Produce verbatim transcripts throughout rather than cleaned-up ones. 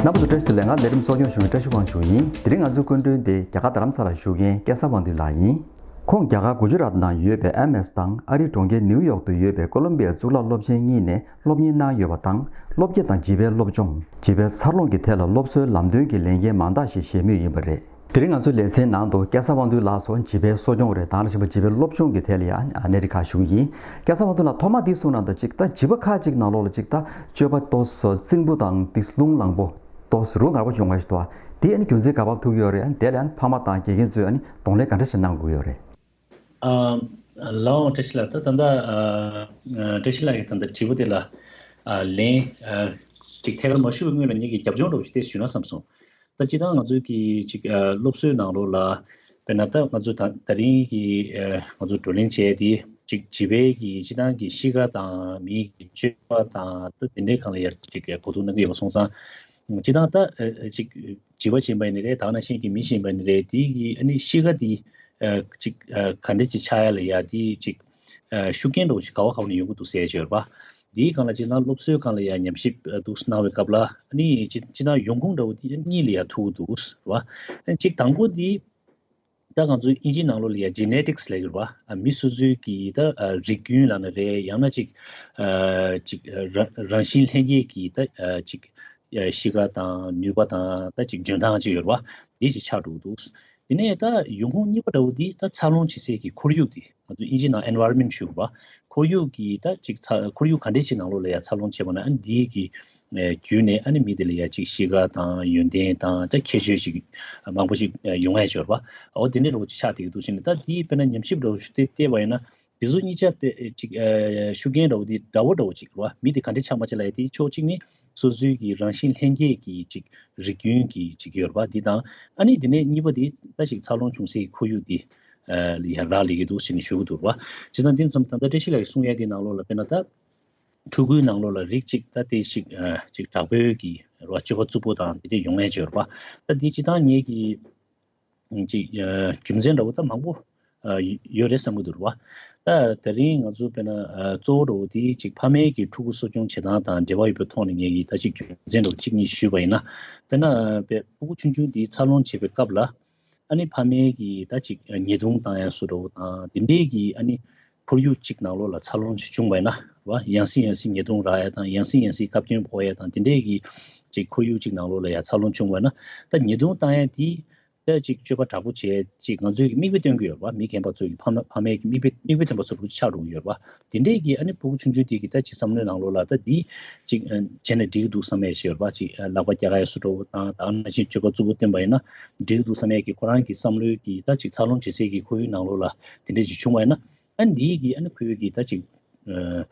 རྣམ་པ་ཚོ་བཀྲ་ཤིས་བདེ་ལེགས། ང་ལས་རིམ་གཙོ་སྐྱོང་ཞུ་མཁན་བཀྲ་ཤིས་དབང་ཕྱུག་ཡིན། དེ་རིང་ང་ཚོའི་སྐུ་མགྲོན་དེ་རྒྱ་གར་རྡ་རམ་ས་ལར་བཞུགས་མཁན་སྐལ་བཟང་དབང་འདུས་ལགས་ཡིན། ཁོང་རྒྱ་གར་གུ་ཇུ་རཱཏ་ནང་ཡོད་པའི་ཨེམ་ཨེས་དང་ཨ་རིའི་གྲོང་ཁྱེར་ནིའུ་ཡོག་ཏུ་ཡོད་པའི་ཀོ་ལོམ་བི་ཡའི་གཙུག་ལག་སློབ་ཆེན་གཉིས་ནས་སློབ་གཉེར་གནང་ཡོད་པ་དང་། སློབ་དགེ་དང་བྱིས་པའི་སློབ་སྦྱོང་། བྱིས་པའི་འཚར་ལོངས་ཀྱི་ཐད་ལ་སློབ་གསོའི་ལམ་སྟོན་གྱི་ལས་འགན་མང་དག་ཞིག་བཞེས་མུས་ཡིན་པ་རེད། དེ་རིང་ང་ཚོའི་ལེ་ཚན་ནང་དུ་སྐལ་བཟང་དབང་འདུས་ལགས་སུ་བྱིས་པའི་གསོ་སྦྱོང་རེད། དེ་ནང་བཞིན་པ་བྱིས་པའི་སློབ་སྦྱོང་གི་ཐད་ལ་ཡང་གནས་རིམ་ཁག་ཞུ་གི་ཡིན། སྐལ་བཟང་དབང་འདུས་ལགས་ཐོག་མ་འདི་གསུང་གནང་དང་གཅིག་ད་བྱིས་པ་ཁག་ཅིག་ནང་ལོགས་ལ་གཅིག་ད་སྤྱོད་པ་ཏོག་ཙམ་རྩིང་པོ་དང་ཏོག་ཙམ་རླུང་ལངས་པོ་ཏོག་ཙམ་རུ་ངར་པོ་བྱུང་བ་ཞིག་འདུག་དེ་ཨ་ནི་རྒྱུ་མཚན་ག་པར་ཐུག་ཡོད་རེད། ཨ་ནི་དེ་ལ་ཨ་ནི་ཕ་མ་དང་དགེ་རྒན་ཚོས་ཨ་ནི་གདོང་ལེན་ག་འདྲ་ཞིག་གནང་དགོས་ཡོད་རེད། ཨ། ལགས་འོང་བཀྲ་ཤིས་ལགས། ད་ད་ལྟ་ཨ། བཀྲ་ཤིས་ལགས་ཀྱིས་ད་ལྟ་དྲི་བ་དེ་ལ་ཨ། ལན་ཨ། ཅིག་ཐད་ཀར་མ་ཞུ་བའི་སྔོན་ལ་ངེད་ཀྱིས་རྒྱབ་ལྗོངས་འདྲ་བོ་ཞིག་ཏོག་ཙམ་ཞུས་ན་བསམ་སོང་། ད་སྤྱིར་བཏང་ང་ཚོའི་གི་ཅིག་ཨ། སློབ་གསོའི་ནང་ལོགས་ལ་དཔེར་ན་ད་ང་ཚོ་ད་ད་རིང་གི་ཨ། ང་ཚོ་བགྲོ་གླེང་བྱས་དེ་ཅིག་བྱིས་པའི་གི་སྤྱིར་བཏང་གི་གཤིས་ཀ་དང་མིའི་གི་སྤྱོད་པ་དང་ད་དེ་འདྲའི་སྒང་ལ་ཡར་ཅིག་གོ་བསྡུར་གནང་གི་ཡོད་པ་སོང་ཙང་། སྤྱིར་བཏང་ད་ཨ། ཅིག་བྱིས་པ་ཡིན་པ་ཡིན་ནའི་རེད། ད་ག་ནང་བཞིན་གི་མི་ཡིན་པ་ཡིན་ནའི་རེད། དེའི་གི་ཨ་ནི་གཤིས་ཀ་དེ་ཨ། ཅིག་ཨ། ག་འདྲ་ཅིག་ཆགས་ཡ་ལ་ཡ་དེ་ཅིག་ཨ། ཤུགས་རྐྱེན་འདྲ་བོ་ཞིག་ག་བ་ག་བ་ནས་ཡོང་གི་འདུག་ཟེར་བྱས་པ། དེའི་སྒང་ལ་སྤྱིར་བཏང་སློབ་གསོའི་སྒང་ལ་ཡ་ཉམས་ཞིབ་ཨ། འདུག་གནང་བའི་སྐབས་ལ་ཨ་ནི་སྤྱིར་བཏང་ཡོང་ཁུངས་འདྲ་བོ་དེ་གཉིས་ལ་ཡ་ཐུག་འདུག་བ། ཅིག་དང་པོ་དེ་ད་ང་ཚོའི་ཨིན་ཇིའི་ནང་ལོགས་ལ་ཡ་ཇེ་ནེ་ཊིག་སི་ལབ་ཀྱི་ཡོད་རེད་བ། ཨ། མི་སོ་སོའི་གི་ད་ཨ། རིགས་རྒྱུན་ལབ་ན་རེད། ཡང་ན་ཅིག་ཨ། ཅིག་ཨ། རང་རང་བཞིན་ལྷན་སྐྱེས་ཀྱི་ད་ཨ། ཅིག་ཨ། གཤིས་ཀ་དང་ནུས་པ་དང་ད་ཅིག་འཇོན་ཐང་ཅིག་ཡོད་རེད་བ། འདི་ཅིག་ཆགས་འགྲོ་གི་འདུག་དེ་ནས་ད་ཡོང་ཁུངས་གཉིས་པ་འདྲ་བོ་འདི་ད་འཚར་ལོངས་བྱེད་སའི་གི་ཁོར་ཡུག་འདི་ང་ཚོ་ཨིན་ཇིའི་ནང་ཨེན་ཝའི་རོན་མེན་ཊི་ཞུ་གི་རེད་བ། ཁོར་ཡུག་གི་ད་ཅིག་འཚར་ཁོར་ཡུག་ག་འདྲས་ཅིག་ནང་ལོགས་ལ་ཡ་འཚར་ལོངས་བྱས་པ་ན་ཨ་ནི་འདི་གི་ཨ། བརྒྱུད་ནས་ཨ་ནི་མི་དེ་ལ་ཡ་ཅིག་གཤིས་ཀ་དང་ཡོན་ཏན་དང་ད་ཁྱད་ཆོས་ཅིག་མང་པོ་ཅིག་ཡོང་ཡ་ཅིག་ཡོད་རེད་བ། འོ་དེ་འདྲ་འདྲ་བོ་ཅིག་ཆགས་བསྡད་ཀྱི་འདུག་ཟེར་ནས། ད་དེའི་དཔེར་ན་ཉམས་ཞིབ་འདྲ་བོ་ཞིག་བལྟས་བལྟས་པ་ཡིན་ན་དེ་ཚོ་གཉིས་ཆ་དཔེ་ཅིག་ཨ། ཤུགས་རྐྱེན་འདྲ་བོ་དེ་འདྲ་བོ་འདྲ་བོ་ཅིག་རེད་བ། མི་དེ་ག་འདྲས་ཆགས་མ་ཆགས་ལབ་ཡ་དེ་ཕྱོགས་གཅིག་ནས་སོ་སོའི་གི་རང་བཞིན་ལྷན་སྐྱེས་ཀྱི་ཅིག་རིགས་རྒྱུན་གྱི་ཅིག་ཡོད་རེད་བ། དེ་དང་ཨ་ནི་དེ་ནས་གཉིས་པ་དེ་ད་ཅིག་འཚར་ལོངས་བྱུང་སའི་ཁོར་ཡུག་དེ་ཨ། ལ་ཡ་རག་ལས་ཀྱི་འདུག་ཟེར་ནས་ཞུ་གི་འདུག་རེད་བ། བྱས་ཙང་དེ་ཙམ་ད་ལྟ་བཀྲ་ཤིས་ལགས་ཀྱིས་གསུང་ཡ་དེ་ནང་ལོགས་ལ་དཔེར་ན་ད་ཕྲུ་གུའི་ནང་ལོགས་ལ་རིགས་གཅིག་ད་དེ་ཞིག་ཨ། ཅིག་དྲག་པོའི་གི་རེད་བ། སྤྱོད་པ་རྩུབ་པོ་དང་དེ་འདྲས་ཡོང་ཡས་ཅིག་ཡོད་རེད་བ། ད་དེ་སྤྱིར་བཏང་ངེད་ཀྱི་ཅིག་ཨ། རྒྱུ་མཚན་འདྲ་བོ་ད་མང་པོ་ཨ། ཡོད་རེད་བསམ་གྱི་འདུག་རེད་བ། ད་དེ་རིང་ང་ཚོ་དཔེར་ན་ཨ། གཙོ་བོ་འདྲ་བོ་དེ་ཅིག་ཕ་མའི་གི་ཕྲུ་གུ་གསོ་སྐྱོང་བྱེད་སྟངས་དང་འབྲེལ་བ་ཡོད་པའི་ཐོག་ནས་ངེད་ཀྱིས་ད་ཅིག་རྒྱུ་མཚན་འདྲ་བོ་གཅིག་གཉིས་ཞུས་པ་ཡིན་ན། དཔེར་ན་ཨ། དཔེ་ཕྲུ་གུ་ཆུང་ཆུང་དེ་འཚར་ལོངས་བྱེད་པའི་སྐབས་ལ་ཨ་ནི་ཕ་མའི་གི་ད་ཅིག་ཉེས་རྡུང་བཏང་ཡ་བཟོ་འདྲ་བོ་དང་དེ་འདྲའི་གི་ཨ་ནི་ཁོར་ཡུག་ཅིག་ནང་ལོགས་ལ་འཚར་ལོངས་ཅིག་བྱུང་བ་ཡིན་ན་རེད་བ། ཡང་སེ་ཡང་སེ་ཉེས་རྡུང་རག་ཡ་དང་ཡང་སེ་ཡང་སེ་བཀའ་བཀྱོན་ཕོག་ཡ་དང་དེ་འདྲའི་གི་ཅིག་ཁོར་ཡུག་ཅིག་ནང་ལོགས་ལ་ཡ་འཚར་ལོངས་བྱུང་བ་ཡིན་ན། ད་ཉེས་རྡུང་བཏང་ཡ་དེ་ད་ཅིག་སྤྱོད་པ་དྲག་པོ་བྱས་ཅིག་ང་ཚོའི་གི་མིག་དཔེ་སྟོན་གི་ཡོད་རེད་བ། མི་རྒན་པ་ཚོའི་གི་ཕ་མ་ཕ་མའི་གི་མིག་དཔེ་མིག་དཔེ་སྟོན་པ་ཚོ་རུ་ཆགས་འགྲོ་གི་ཡོད་རེད་བ། དེ་འདྲས་ཀྱི་ཨ་ནི་ཕྲུ་གུ་ཆུང་ཆུང་དེ་གི་ད་ཅིག་བསམ་བློའི་ནང་ལོགས་ལ་ད་འདི་ཅིག་ཨ། བྱས་ན་འགྲིག་གི་འདུག་བསམ་ཡས་ཞིག་ཡོད་རེད་བ། ཅིག་ཨ། ལག་པ་རྒྱག་ཡས་བཟོ་འདྲ་བོ་དང་ད་ག་ནང་བཞིན་སྤྱོད་པ་རྩུབ་པོ་སྟོན་པ་ཡིན་ན་འགྲིག་གི་འདུག་བསམ་ཡས་ཀྱི་ཁོ་རང་གི་བསམ་བློའི་གི་ད་ཅིག་འཚར་ལོངས་བྱེད་སའི་གི་ཁོར་ཡུག་ནང་ལོགས་ལ་དེ་འདྲས་ཅིག་བྱུང་བ་ཡིན་ན། ཨ་ནི་འདི་གི་ཨ་ནི་ཁོའི་གི་ད་ཅིག་ཨ།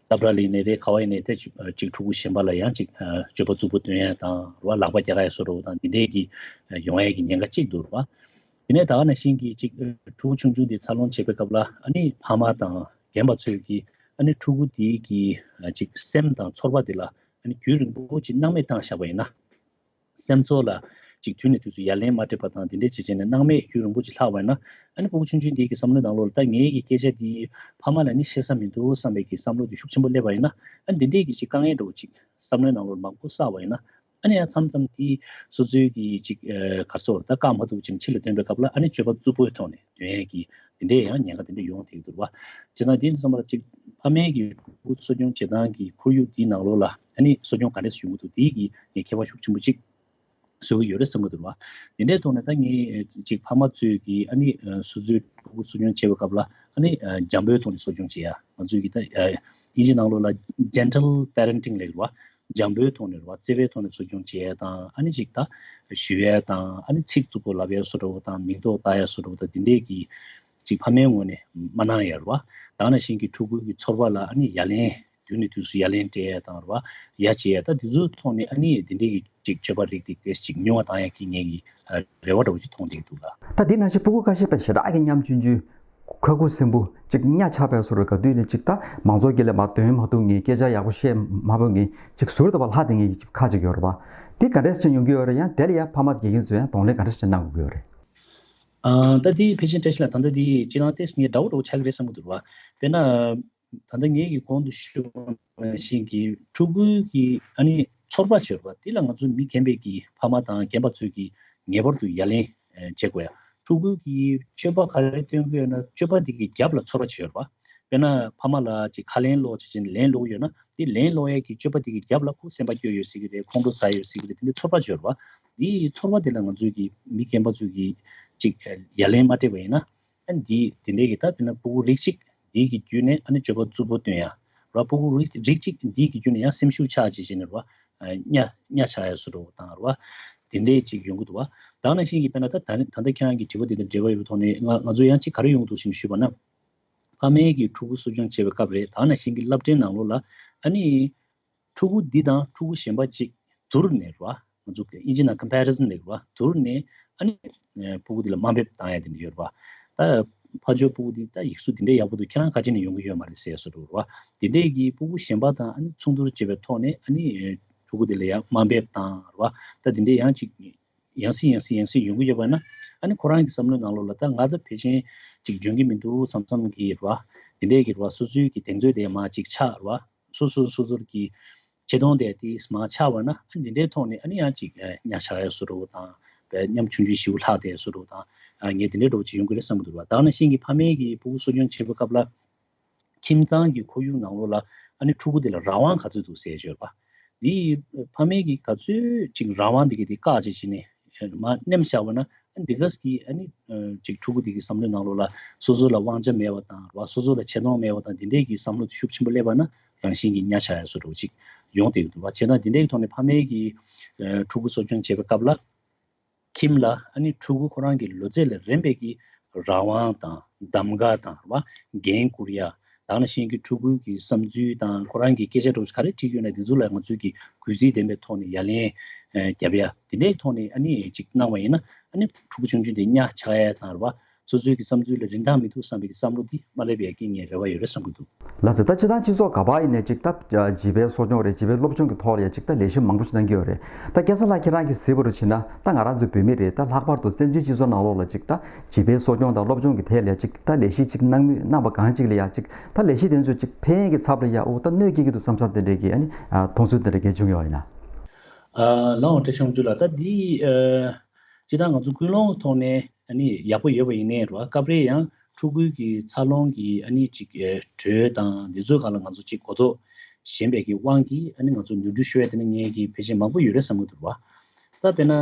སློབ་གྲྭ་ལ་ཡིན་ནའི་རེད། ག་བ་ཡིན་ནའི་ད་ཅིག་ཨ། ཅིག་ཕྲུ་གུ་གཞན་པ་ལ་ཡང་ཅིག་ཨ། སྤྱོད་པ་རྩུབ་པོ་སྟོན་ཡས་དང་རེད་བ། ལག་པ་རྒྱག་ཡས་བཟོ་འདྲ་བོ་དང་འདི་འདྲས་ཀྱི་ཨ། ཡོང་ཡས་ཀྱི་ཉེན་ཁ་གཅིག་འདུག་རེད་བ། དེ་ནས་ད་ག་ནང་བཞིན་གྱི་ཅིག་ཨ། ཕྲུ་གུ་ཆུང་ཆུང་དེ་འཚར་ལོངས་བྱེད་པའི་སྐབས་ལ་ཨ་ནི་ཕ་མ་དང་རྒན་པ་ཚོས་ཀྱིས་ཨ་ནི་ཕྲུ་གུ་དེའི་གི་ཨ། ཅིག་སེམས་དང་ཚོར་བ་དེ་ལ་ཨ་ནི་རྒྱུན་རིང་པོ་ཅིག་སྣང་མེད་བཏང་བཞག་པ་ཡིན་ན། སེམས་ཚོར་ལ་ཅིག་དུས་ནས་དུས་སུ་ཡ་ལན་མ་སྤྲད་པ་དང་དེ་འདྲས་བྱས་བྱས་ནས་སྣང་མེད་རྒྱུན་རིང་པོ་ཅིག་ལྷག་པ་ཡིན་ན། ཨ་ནི་ཕྲུ་གུ་ཆུང་ཆུང་དེའི་གི་བསམ་བློའི་ནང་ལོགས་ལ་ད་ངའི་གི་སྐད་ཆ་འདི་ཕ་མ་ལ་ནི་བཤད་ས་མི་འདུག་བསམ་པའི་གི་བསམ་བློ་དེ་ཤུགས་ཆེན་པོ་སླེབས་པ་ཡིན་ན། ཨ་ནི་འདི་འདྲས་ཀྱི་ཅིག་དཀའ་ངལ་འདྲ་བོ་ཅིག་བསམ་བློའི་ནང་ལོགས་ལ་མང་པོ་བསགས་པ་ཡིན་ན། ཨ་ནི་ཡང་མཚམས་མཚམས་དེ་སོ་སོའི་གི་ཅིག་ཨ། ག་རེ་ཟེར་ད་བཀག་མ་ཐུབ་ཅིང་ཕྱི་ལ་བཏོན་པའི་སྐབས་ལ་ཨ་ནི་སྤྱོད་པ་རྩུབ་པོའི་ཐོག་ནས་སྟོན་ཡས་ཀྱི་དེ་འདྲས་ཡང་ཉེན་ཁ་དེ་འདྲས་ཡོང་བསྡད་ཀྱི་འདུག་བ། བྱས་ཙང་དེ་ཡིན་དུས་ཙམ་པ་ལ་ཅིག་ཕ་མའི་གི་ཕྲུ་གུ་གསོ་སྐྱོང་བྱེད་སྟངས་ཀྱི་ཁོར་ཡུག་དེའི་ནང་ལོགས་ལ་ཨ་ནི་གསོ་སྐྱོང་ག་འདྲས་སེ་ཡོང་གི་འདུག་དེའི་གི་ངས་ཁྱད་པར་ཤུགས་ཆེན་པོ་ཅིག་བཟོ་གི་ཡོད་རེད་བསམ་གི་འདུག་བ། དེ་འདྲའི་ཐོག་ནས་ད་ངས་ཅིག་ཕ་མ་ཚོས་ཀྱི་ཨ་ནི་ཨ། སོ་སོའི་ཕྲུ་གུ་གསོ་སྐྱོང་བྱེད་པའི་སྐབས་ལ་ཨ་ནི་ཨ། འཇམ་པོའི་ཐོག་ནས་གསོ་སྐྱོང་བྱེད་ཡ། ང་ཚོས་ཀྱི་ད་ཨ། ཨིན་ཇི་ནང་ལོགས་ལ་gentle parenting ལབ་ཀྱི་རེད་བ། འཇམ་པོའི་ཐོག་ནས་རེད་བ། བརྩེ་བའི་ཐོག་ནས་གསོ་སྐྱོང་བྱེད་ཡ་དང་ཨ་ནི་ཅིག་ད་ཞུ་ཡ་དང་ཨ་ནི་ཚིག་རྩུབ་པོ་ལབ་ཡ་བཟོ་འདྲ་བོ་དང་མིང་འདོགས་བཏགས་ཡ་བཟོ་འདྲ་བོ་དང་དེ་འདྲས་ཀྱི་ཅིག་ཕ་མའི་ངོས་ནས་མ་གནང་ཡ་རེད་བ། ད་ག་ནང་བཞིན་གྱི་ཕྲུ་གུ་གི་ཚོར་བ་ལ་ཨ་ནི་ཡ་ལན། དུས་ནས་དུས་སུ་ཡ་ལན་སྤྲད་ཡ་དང་རེད་བ། ཡ་བྱེད་ཡ་ད་དེ་ཚོའི་ཐོག་ནས་ཨ་ནི་དེ་འདྲའི་གི་ཅིག་སྤྱོད་པ་རིགས་དེ་ཏོག་ཙམ་ཅིག་ཉུང་བ་བཏང་ཡ་གི་ངེད་ཀྱི་ཨ། རེ་བ་འདྲ་བོ་ཅིག་མཐོང་བསྡད་འདུག་ལ། ད་དེ་ནང་བཞིན་ཕྲུ་གུ་ཁ་ཤས་པ་ཞེ་དྲག་གི་ཉམ་ཆུང་ཆུང་། ཁ་ཁུ་སིམ་པོ་ཅིག་གཉའ་ཆག་པའི་བཟོ་འདྲ་ག་དུས་ནས་ཅིག་ད་མང་ཚོགས་ཀྱི་ལ་མ་འདོན་མ་ཐུབ་མཁན། སྐད་ཆ་ཡག་པོ་བཤད་མ་ཕོད་མཁན་ཅིག་ཟུར་དུ་བ་ལྷག་བསྡད་མཁན་ཁ་ཅིག་ཡོད་རེད་བ། དེ་ག་འདྲས་ཅིག་ཡོང་གི་ཡོད་རེད། ཡང་དེ་ལ་ཡང་ཕ་མ་དགེ་རྒན་ཚོས་ཡང་གདོང་ལེན་ག་འདྲས་ཅིག་གནང་དགོས་ཀྱི་ཡོད་རེད། ཨ། ད་དེ་ཕལ་ཆེར་བཀྲ་ཤིས་ལགས་ད་ལྟ་དེ་སྤྱིར་བཏང་ཏོག་ཙམ་ངས་འདྲ་བོ་འདྲ་བོ་ཆགས་ཀྱི་རེད་བསམ་གྱི་འདུག་བ། དཔེར་ན། ད་ལྟ་ངེད་ཀྱིས་གོང་དུ་ཞུས་པ་ནང་བཞིན་གྱི་ཕྲུ་གུའི་གི་ཨ་ནི་ ཚོར་བ་ཅིག་ཡོད་རེད་བ། དེ་ལ་ང་ཚོ་མི་རྒན་པའི་གི་ཕ་མ་དང་རྒན་པ་ཚོས་ཀྱིས་ངེས་པར་དུ་ཡ་ལན་ཨ་བྱེད་དགོས་ཡ། ཕྲུ་གུ་གིས་སྤྱོད་པ་ག་རེ་སྟོན་གྱི་ཡོད་ན་སྤྱོད་པ་དེ་གི་རྒྱབ་ལ་ཚོར་བ་ཅིག་ཡོད་རེད་བ། དཔེར་ན་ཕ་མ་ལ་ཅིག་ཁ་ལན་སློག་བྱེད་ཅིང་ལན་སློག་ཡོད་ན་དེ་ལན་སློག་ཡས་ཀྱི་སྤྱོད་པ་དེ་གི་རྒྱབ་ལ་ཁོ་སེམས་པ་སྐྱོ་ཡོད་སྲིད་ཀྱི་རེད། ཁོང་ཁྲོ་ཟ་ཡོད་སྲིད་ཀྱི་རེད། དེ་འདྲའི་ཚོར་བ་ཅིག་ཡོད་རེད་བ། དེའི་ཚོར་བ་དེ་ལ་ང་ཚོས་ཀྱི་མི་རྒན་པ་ཚོས་ཀྱིས་ཅིག་ཡ་ལན་མ་སྤྲད་པ་ཡིན་ན། ཨ་ནི་འདི་དེ་འདྲའི་གི་ད་དཔེར་ན་ཕྲུ་གུ་རིགས་གཅིག་འདིའི་གི་བརྒྱུད་ནས་ཨ་ནི་སྤྱོད་པ་རྩུབ་པོ་སྟོན་ཡ་ར། ཕྲུ་གུ་རིགས་རིགས་གཅིག་འདིའི་གི་བརྒྱུད་ནས་ཡང་སེམས་ཤུགས་ཆག་བྱེད་བྱེད་ནས་ར། ཨ་གཉའ་གཉའ་ཆག་ཡ་བཟོ་འདྲ་བོ་དང་ར། དེ་འདྲའི་ཅིག་ཡོང་གི་འདུག་བ། ད་ནང་བཞིན་གྱི་དཔེར་ན་ད་ད་ད་ལྟ་ཁྱེད་རང་གི་དྲི་བ་དེ་དང་འབྲེལ་བ་ཡོད་པའི་ཐོག་ནས་ང་ང་ཚོ་ཡང་ཅིག་ག་རེ་ཡོང་གི་འདུག་ཞེས་ཞུས་པ་ན། ཕ་མའི་གི་ཕྲུ་གུ་གསོ་སྐྱོང་བྱེད་པའི་སྐབས་རེད། ད་ནང་བཞིན་གྱི་སློབ་གྲྭའི་ནང་ལོགས་ལ་ཨ་ནི། ཕྲུ་གུ་འདི་དང་ཕྲུ་གུ་གཞན་པ་ཅིག་བསྡུར་ནས་ར། ང་ཚོ་ཨིན་ཇི་ནང་comparison་ལབ་ར། བསྡུར་ནས་ཨ་ནི་ཕྲུ་གུ་འདི་ལ་དམའ་འབེབས་བཏང་ཡ་དེ་འདྲ་ཡོད་ར། ད་ཕ་ཇོ་ཕྲུ་གུ་འདི་ད་ཡིག་གཟུགས་འདི་འདྲ་ཡག་པོ་འདུག་ཁྱེད་རང་ག་ཅི་ནས་ཡོང་གི་ཡོད་མ་རེད་ཟེར་བཟོ་འདྲ་ར། དེ་འདྲས་ཀྱི་ཕྲུ་གུ་གཞན་པ་དང་ཨ་ནི་མཚུངས་བསྡུར་བྱེད་པའི་ཐོག་ནས་ཨ་ནི་ཕྲུ་གུ་འདི་ལ་ཡང་དམའ་འབེབས་བཏང་ར། ད་དེ་འདྲས་ཡང་ཅིག་ཡང་སེ་ཡང་སེ་ཡང་སེ་ཡོང་གི་ཡོད་པ་ན། ཨ་ནི་ཁོ་རང་གི་བསམ་བློའི་ནང་ལོགས་ལ་ད་ང་ད་ཕལ་ཆེར་ཅིག་འཇོན་གྱི་མི་འདུག་བསམ་བསམ་གྱི་ར། དེ་འདྲས་ཀྱི་ར་སོ་སོའི་གི་གདེང་ཚོད་དེ་མར་ཅིག་ཆག་ར། སོ་སོ་སོ་སོར་གྱི་ཆེ་མཐོང་དེ་དེ་མར་ཆག་པ་ན་ཨ་ནི་འདི་འདྲའི་ཐོག་ནས་ཨ་ནི་ཡང་ཅིག་གཉའ་ཆག་ཡ་བཟོ་འདྲ་བོ་དང་བས་ཉམ་ཆུང་ཆུང་ཞིག་ལྷག་དེ་བཟོ་འདྲ་བོ་དང་། ངས་དེ་འདྲའི་འདྲ་བོ་ཅིག་ཡོང་གི་རེད་བསམ་གྱི་འདུག་ར། ད་ནང་བཞིན་གྱི་ཕ་མའི་གི་ཕྲུ་གུ་གསོ་སྐྱོང་བྱེད་པའི་སྐབས་ལ། ཁྱིམ་ཚང་གི་ཁོར་ཡུག་ནང་ལོགས་ལ་ཨ་ནི་ཕྲུ་གུ་དེ་ལ་རང་དབང་ག་ཚོད་འདུག་ཟེར་ཡོད་པ། འདི་ཕ་མས་ཀྱིས་ག་ཚོད་ཅིག་རང་དབང་འདི་གི་དེ་བཀག་བྱས་བྱས་ནས་མར་མནན་བཞག་པ་ན་ཨ་འདི་ག་གི་ཨ་ནི་ཅིག་ཕྲུ་གུ་དེ་གི་བསམ་བློའི་ནང་ལོགས་ལ་སོ་སོ་ལ་དབང་ཆ་མེད་པ་དང་ར། སོ་སོ་ལ་ཆེ་མཐོང་མེད་པ་དང་དེ་འདྲས་ཀྱི་བསམ་བློ་ཤུགས་ཆེན་པོ་སླེབས་པ་ན་རང་བཞིན་གྱིས་གཉའ་ཆག་ཡ་བཟོ་འདྲ་བོ་ཅིག་ཡོང་བསྡད་ཀྱི་འདུག་བ། བྱས་ན་དེ་འདྲས་ཀྱི་ཐོག་ནས་ཕ་མས་ཀྱིས་ཕྲུ་གུ་གསོ་སྐྱོང་བྱེད་པའི་སྐབས་ལ། ཁྱིམ་ལ་ཨ་ནི་ཕྲུ་གུ་ཁོ་རང་གི་ལོ་ཚད་ལ་རན་པའི་གི་རང་དབང་དང་གདམ་ག་དང་ར་འགན་འཁུར་ཡ། ད་ནང་བཞིན་གྱི་ཕྲུ་གུ་གི་བསམ་ཚུལ་དང་ཁོ་རང་གི་སྐད་ཆ་འདྲ་བོ་ག་རེ་དྲིས་ཡོད་ན་དེ་ཚོ་ལ་ང་ཚོས་ཀྱི་གུས་བརྩི་ལྡན་པའི་ཐོག་ནས་ཡ་ལན་རྒྱབ་ཡ་དེ་འདྲའི་ཐོག་ནས་ཨ་ནི་ཅིག་གནང་བ་ཡིན་ན་ཨ་ནི་ཕྲུ་གུ་ཆུང་ཆུང་དེ་གཉའ་ཆག་ཡ་དང་ར། སོ་སོའི་གི་བསམ་ཚུལ་ལ་རིན་ཐང་མི་འདུག་བསམ་པའི་གི་བསམ་བློ་འདི་མ་སླེབས་ཡ་གི་ངས་རེ་བ་ཡོད་རེད་བསམ་གི་འདུག་ལགས་སོ། ད་སྤྱིར་བཏང་སྤྱི་ཚོགས་ག་པར་ཡིན་ནའི་ཅིག་ད་བྱིས་པའི་གསོ་སྐྱོང་རེད། བྱིས་པའི་སློབ་སྦྱོང་གི་ཐོག་ལ་ཡ་ཅིག་ད་ལས་གཞི་མང་པོ་ཞིག་གནང་གི་ཡོད་རེད། ད་སྐལ་བཟང་ལགས་ཁྱེད་རང་གིས་གཟིགས་པ་རུ་བྱས་ན་ད་ང་རང་ཚོ་བོད་མི་རེད། ད་ལྷག་པར་དུ་བཙན་བྱོལ་སྤྱི་ཚོགས་ནང་ལོགས་ལ་ཅིག་ད་བྱིས་པའི་གསོ་སྐྱོང་དང་སློབ་སྦྱོང་གི་ཐད་ལ་ཡ་ཅིག་ད་ལས་གཞི་ཅིག་གནང་མུས་གནང་པ་གང་ཅིག་ལ་ཡ་ཅིག་ད་ལས་གཞི་དེ་ཚོ་ཅིག་ཕན་ཡོན་གྱི་ཚབ་ལ་ཡ་འོ་ད་གནོད་སྐྱེལ་གྱི་འདུག་བསམ་བསམ་དེ་འདྲས་ཀྱི་ཨ་ནི་མཐོང་ཚུལ་དེ་འདྲ་གས་བྱུང་ཡོད་ཡིན་ན། ལགས་འོང་བཀྲ་ཤིས་དབང་ཕྱུག་ལགས། ད་འདི་སྤྱིར་བཏང་ང་ཚོ་ཀུན་སློང་ཐོག་ནས་ཨ་ནི་ཡག་པོ་ཡོད་པ་ཡིན་ནའི་རེད་བ། སྐབས་རེ་ཡང་ཕྲུ་གུའི་གི་འཚར་ལོངས་ཀྱི་ཨ་ནི་ཅིག་ཨེ་གྲོས་དང་འདི་ཚོའི་སྒང་ལ་ང་ཚོ་ཅིག་གོ་རྟོགས་ཞན་པའི་གི་དབང་གིས་ཨ་ནི་ང་ཚོ་ནོར་འཁྲུལ་ཤོར་ཡ་དེ་ནི་ངས་ཀྱི་ཕལ་ཆེར་མང་པོ་ཡོད་རེད་བསམ་གྱི་འདུག་རེད་བ། ད་དཔེར་ན་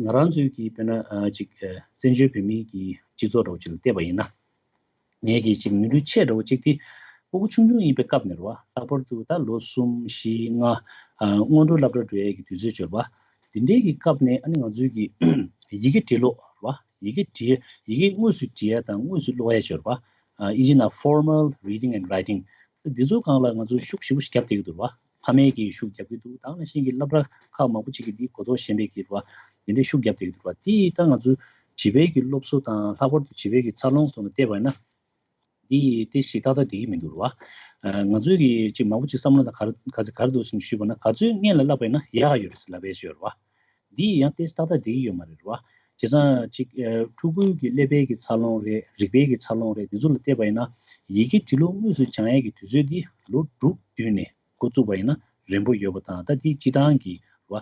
ང་རང་ཚོའི་གི་དཔེར་ན་ཨ་ཅིག་ཨེ་བཙན་བྱོལ་བོད་མིའི་གི་སྤྱི་ཚོགས་འདྲ་བོ་ཅིག་ལ་བལྟས་པ་ཡིན་ན། ངས་ཀྱི་ཅིག་ནོར་འཁྲུལ་ཆེ་འདྲ་བོ་ཅིག་དེ་ཕྲུ་གུ་ཆུང་ཆུང་ཡིན་པའི་སྐབས་ནས་རེད་བ། ལྷག་པར་དུ་ད་ལོ་གསུམ་བཞི་ལྔ་ཨ་སྔོན་འགྲོ་སློབ་གྲྭ་འགྲོ་ཡས་ཀྱི་དུས་ཚོད་ཅིག་ཡོད་རེད་བ། དེ་འདྲའི་གི་སྐབས་ནས་ཨ་ནི་ང་ཚོའི་གི་ཡི་གེ་འབྲི་ཀློག་རེད་བ། ཡི་གེ་འབྲི་ཡི་གེ་དངོས་སུ་འབྲི་ཡས་དང་དངོས་སུ་ཀློག་ཡས་ཅིག་ཡོད་རེད་བ། ཨ་ཨིན་ཇི་ནང་formal reading and writing འདི་ཚོའི་སྒང་ལ་ང་ཚོ་ཤུགས་ཞེ་པོ་ཞིག་བརྒྱབ་བསྡད་ཀྱི་འདུག་རེད་བ། ཕ་མས་ཀྱིས་ཤུགས་རྒྱབ་ཀྱི་འདུག་ད་ག་ནང་བཞིན་གྱི་སློབ་གྲྭ་ཁག་མང་པོ་ཅིག་གིས་འདི་གོ་རྟོགས་ཞན་པའི་གི་རེད་བ། འདི་འདྲའི་ཤུགས་རྒྱབ་བསྡད་ཀྱི་འདུག་རེད་བ། དེ་ད་ང་ཚོ་བྱིས་པའི་གི་སློབ་གསོ་དང་ལྷག་པར་དུ་བྱིས་པའི་གི་འཚར་ལོངས་ཐོག་ནས་བལྟས་པ་ཡིན་ན། འདི་ཏོག་ཙམ་ཏག་ཏག་བསྡད་ཀྱི་མི་འདུག་རེད་བ། ང་ཚོས་གི་ཅིག་མང་པོ་ཅིག་བསམ་བློ་དང་ག་རེ་ག་ཚོད་ག་རེ་འདུག་ཟེར་ནས་ཞུས་པ་ན་ག་ཚོད་སྔོན་ལ་བསླབ་པ་ཡིན་ན་ཡག་ག་ཡོད་རེད་ཟེར་ལབ་པའི་ཞུ་ཡོད་རེད་བ། འདི་ཡང་ཏོག་ཙམ་ཏག་ཏག་བསྡད་ཀྱི་ཡོད་མ་རེད་རེད་བ། བྱས་ཙང་ཅིག་ཕྲུ་གུའི་གི་ཀླད་པའི་གི་འཚར་ལོངས་རེད། རིག་པའི་གི་འཚར་ལོངས་རེད། འདི་ཚོ་ལ་བལྟས་པ་ཡིན་ན་ཡི་གེ་འབྲི་ཀློག་དངོས་སུ་སྦྱང་ཡས་ཀྱི་དུས་ཚོད་འདི་ལོ་དྲུག་བདུན་ནས་འགོ་བཙུགས་པ་ཡིན་ན་རན་པོ་ཡོད་པ་དང་ད་འདི་སྤྱི་བཏང་གི་རེད་བ།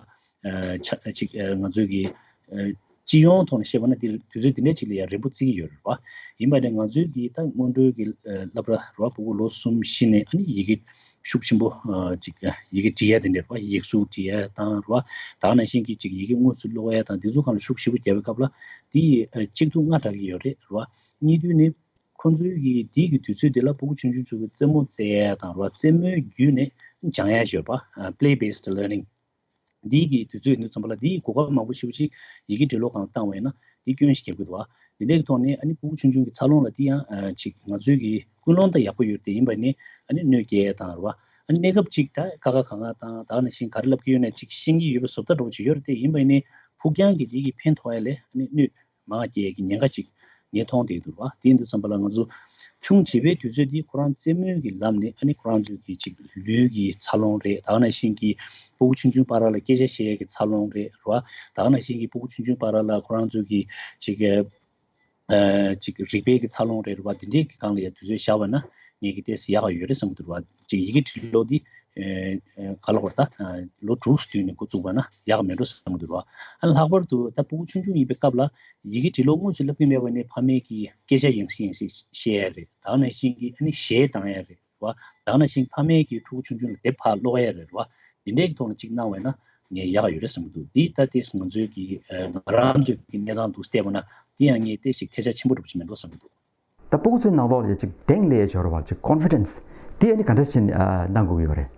ཨ་ཆ་ཅིག་ཨ་ང་ཚོའི་གི་ཨ་སྤྱི་ཡོངས་ཐོག་ནས་བཤད་པ་ན་འདི་དུས་ཚོད་འདི་འདྲ་ཅིག་ལ་ཡང་རན་པོ་བརྩི་གི་ཡོད་རེད་བ། ཡིན་པ་ནས་ང་ཚོའི་གི་ད་སྔོན་འགྲོའི་གི་ཨ་སློབ་གྲྭ་རེད་བ། ཕྲུ་གུ་ལོ་གསུམ་བཞི་ནས་ཨ་ནི་ཡི་གེ་ཤུགས་ཆེན་པོ་ཨ་ཅིག་ཨ་ཡི་གེ་འབྲི་ཡ་དེ་འདྲ་རེད་བ། ཡིག་གཟུགས་འབྲི་ཡ་དང་རེད་བ། ད་ག་ནང་བཞིན་གི་ཅིག་ཡི་གེ་དངོས་སུ་ཀློག་ཡ་དང་འདི་ཚོ་སྒང་ལ་ཤུགས་ཞེ་པོ་རྒྱབ་པའི་སྐབས་ལ་འདི་ཨ་གཅིག་ཏུ་སྔ་དྲགས་ཀྱི་ཡོད་རེད་རེད་བ། གཉིས་དུས་ནས་ཁོང་ཚོའི་གི་འདི་གི་དུས་ཚོད་འདི་ལ་ཕྲུ་གུ་ཆུང་ཆུང་ཚོ་གི་རྩེད་མོ་རྩེ་ཡ་དང་རེད་བ། རྩེད་མོའི་བརྒྱུད་ནས་སྦྱང་ཡ་ཞིག་ཡོད་པ། ཨ་play based learning འདིའི་གི་དུས་ཚོད་ཡིན་དུས་ཙམ་པ་ལ་འདིའི་གོ་སྐབས་མང་པོ་ཞེ་པོ་ཅིག་ཡི་གེ་འབྲི་ཀློག་སྒང་བཏང་བ་ཡིན་ན་འདི་སྐྱོན་ཞིག་རྒྱབ་ཀྱི་འདུག་བ། འདི་འདྲའི་གི་ཐོག་ནས་ཨ་ནི་ཕྲུ་གུ་ཆུང་ཆུང་གི་འཚར་ལོངས་ལ་འདི་ཡང་ཨ་ཅིག་ང་ཚོའི་གི་ཀུན་སློང་ད་ཡག་པོ་ཡོད་དེ་ཡིན་པ་ནི་ཨ་ནི་གནོད་སྐྱེལ་ཡ་དང་རེད་བ། ཨ་ནི་གནས་སྐབས་ཅིག་ད་ཀ་ཁ་ག་ང་དང་ད་ག་ནང་བཞིན་ག་རེ་ལབ་ཀྱི་ཡོད་ན་ཅིག་ཤེས་ཀྱི་ཡོད་པའི་བཟོ་ལྟ་འདྲ་བོ་ཅིག་ཡོད་རེད་དེ་ཡིན་པ་ནི་ཕུགས་རྒྱང་གི་འདི་གི་ཕན་ཐོགས་ཡ་ལས་ཨ་ནི་གནོད་མང་སྐྱེལ་གྱི་ཉེན་ཁ་ཅིག་ངས་མཐོང་བསྡད་འདུག་བ། དེ་ཡིན་དུས་ཙམ་པ་ལ་ང་ཚོ་ཆུང་བྱིས་པའི་དུས་ཚོད་འདི་ཁོ་རང་རྩེད་མོའི་གི་ལམ་ནས་ཨ་ནི་ཁོ་རང་ཚོའི་གི་ཅིག་ལུས་ཀྱི་འཚར་ལོངས་རེད། ད་ག་ནང་བཞིན་གྱི་ཕྲུ་གུ་ཆུང་ཆུང་བར་ལ་སྐད་ཆ་བཤད་ཡས་ཀྱི་འཚར་ལོངས་རེད་རེད་བ། ད་ག་ནང་བཞིན་གྱི་ཕྲུ་གུ་ཆུང་ཆུང་བར་ལ་ཁོ་རང་ཚོའི་གི་ཅིག་ཨ་ཅིག་རིག་པའི་གི་འཚར་ལོངས་རེད་རེད་བ། འདི་འདྲའི་གི་སྒང་ལ་ཡ་དུས་ཚོད་བཞག་པ་ན་ངས་གི་ཏོག་ཙམ་ཡག་ག་ཡོད་རེད་བསམ་གྱི་འདུག་རེད་བ། ཅིག་ཡི་གེ་འབྲི་ཀློག་འདི་ ཨེ་ཨེ་ག་ལ་བར་ད་ཨ་ལོ་དྲུག་བདུན་ནས་འགོ་བཙུགས་པ་ན་ཡག་མེད་འགྲོ་བསམ་གྱི་འདུག་ར། ཨ་ལྷག་པར་དུ་ད་ཕྲུ་གུ་ཆུང་ཆུང་ཡིན་པའི་སྐབས་ལ་ཡི་གེ་འབྲི་ཀློག་དངོས་སུ་བསླབ་ཀྱི་མེད་པ་ནས་ཕ་མས་ཀྱི་སྐད་ཆ་ཡང་སེ་ཡང་སེ་བཤད་ཡ་རེད། ད་ག་ནང་བཞིན་གྱི་ཨ་ནི་གཞས་བཏང་ཡ་རེད་བ། ད་ག་ནང་བཞིན་ཕ་མས་ཀྱི་ཕྲུ་གུ་ཆུང་ཆུང་ལ་དེབ་ཕར་ཀློག་ཡ་རེད་བ། དེ་འདྲའི་ཐོག་ནས་གཅིག་གནང་བས་ན་ངས་ཡག་ཡོད་རེད་བསམ་གྱི་འདུག་འདི་ད་ལྟའི་ང་ཚོའི་གི་ཨ་ང་རང་ཚོའི་གི་གནས་སྟངས་དུ་བལྟས་པ་ན་འདི་ཡང་ངས་ཏོག་ཙམ་ཐལ་ཆ་ཆེན་པོ་འདྲ་པོ་ཅིག་མེད་འགྲོ་བསམ་གྱི་འདུག་ད་ཕྲུ་གུ་ཚོའི་ནང་ལོགས་ལ་ཅིག་གདེང་སླེབས་ཡ་ཅིག་ཡོད་རེད་བ། ཅིག་ཀོན་ཕི་ཌེན་སི་དེ་ཨ་ནི་ག་འདྲ་ཞིག་ཨ་གནང་དགོས་ཀྱི་ཡོད་རེད།